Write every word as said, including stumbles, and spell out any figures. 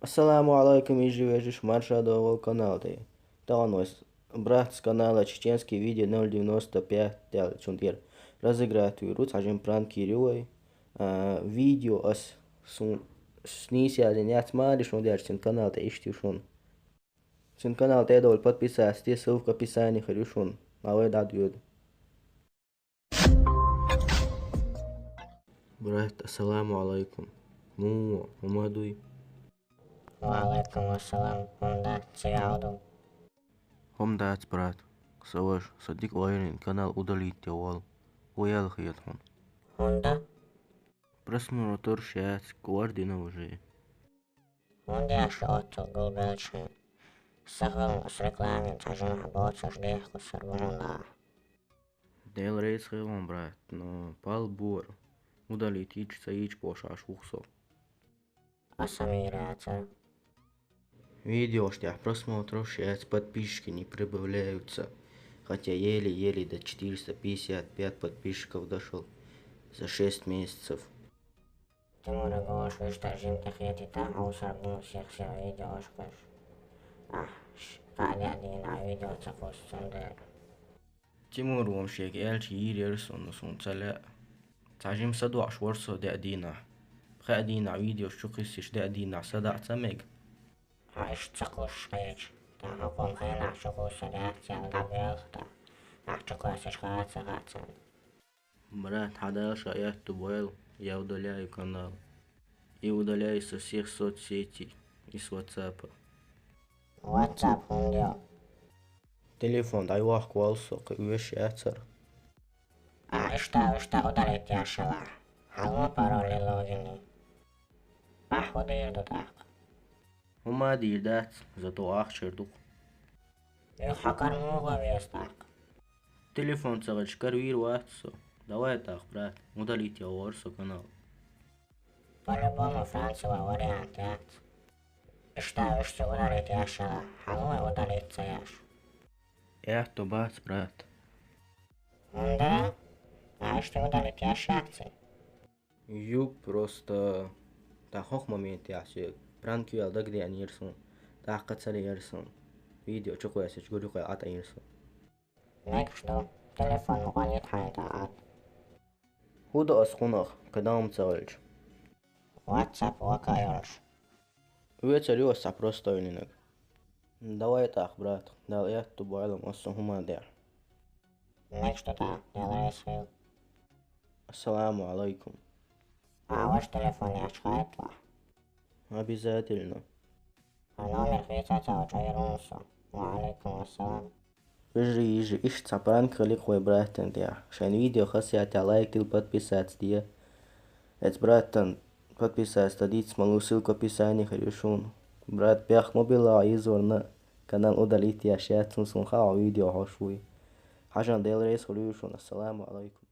Ассаламу алайкум, йижарий-вежарий, марша догӀийла канал тӀа. Тахана вай с-, братца канала «Чеченские видео ноль девяносто пять» аьлла, цун тӀера разыграть йийр ю, цхьа жима пранк йийр ю вай. А, видео ас су-, с-, нийса яздина яц, маьрша ма дий, цун канал тӀа иштта ю шуна. Цун канал тӀа а довла, подписаться де, ссылка в описании хир ю шуна. А вай дӀадоьду. Брат, ассаламу алайкум. Муха, хӀума дуй? Ва алайкум ассалам. ХӀума дац, ца яхьу ду? ХӀума дац, брат. Са ваша, со дика ойла йина, канал удалить е волу. ХӀун яла хета хьуна? ХӀунда? Просмотраш яц, кхоъ дина уже. ХӀунда аьлча оццул гулбелча хьуна? Сан хӀаллак ас рекламин цхьа жимахь боцурш дехкуссур бу хьуна. Дела реза хуьлда, брат, но пал бора. Удалить йича ца йича бохуш ву со. Аса мийра яцара. Видеош тӀехь просмотраш яц, подписчики не прибавляются. Хотя еле-еле до четыреста пятьдесят пять подписчиков дошёл за шесть месяцев. Тимура гӀош вуьшта жимма тӀехетийтахь, хьовсар бу сих-сиха видеош кхуьссуш. Ахь, ш-, кхаа-деа дийнахь видео ца кхуссу цундела. Тимур вон шега аьлча йийр яра суна, суна ца лаьа. Цхьа жимма садоӀуш вара со деа дийнахь. Пхеа дийнахь видеош чу кхуьссуш, деа дийнахь садаӀа ца мега. Хьо иштта ца кхуссуш хьеча, тӀаккха хӀокхунна хенахь чу кхуссур яц аьлла дӀабоьлху тӀаккха. Ахь чу кхоьссуш хаа ца хаьа цунна. Брат, хьадала ша аьтту бойла, я удаляю канал. И удаляю со всех соцсетей и с ватсапа. Ватсап хӀунда йо? Телефон дӀайохка воллу со, кхин оьшуш яцара. Ахь иштта, иштта удалить еш хилахь, хьалха пароль и логин. Ахь хӀун дийр ду тӀаккха? ХӀума дийр дац, зато ахча дукха. Юха хьо кара муха веза тӀаккха? Телефон ца хилча кара вийр вац со. Давай тӀаккха, брат, удалить е вора со канал. По-любому Франци ван вариант яц. Иштта уьш ца удалить еш хилахь, хьан вай удалить ца еш? Аьтту бац, брат. ХӀунда? Ахь иштта удалить еш яц цуьнан? Ю, просто тхан хӀокху моментехь соьга пранк ю аьлла дагадеанера суна, тӀаккха ца лаьара суна. Видео чу кхоьссича гур ю кхел Ӏа тӀаира суна. Мегаш ду, телефон ма къоьллийта хьайна тӀаккха Ӏа. ХӀун до ас кхунах, кхин дам ца хилча? WhatsApp вака йолуш. Вецар ю ас цхьа простойнинаг. Давай тӀаккха, брат, Дала аьтту бойла массо хӀума дехьа. Мегаш ду тӀаккха, Дела реза хуьлда. Ассаламу алайкум. А, ваша телефон яхча хаийталахь. Обязательно. Хьан номер хийца ца вачу айра ву со. Ва алайкум ассалам. Вежарий, йижарий, иштта цхьа пранк хилира вай братан тӀехь. Шайн видео хазахетахь лайк дила, подписаться де. Эцу братан подписаться дан дийца ма ло, ссылка в описании хир ю шуна. Брат, бехк ма билла, изорна канал удалить еш яц, суна хаьа хьо видео хьош вуй. Хьажал, Дела реза хуьлда шуна. Ассаламу алайкум.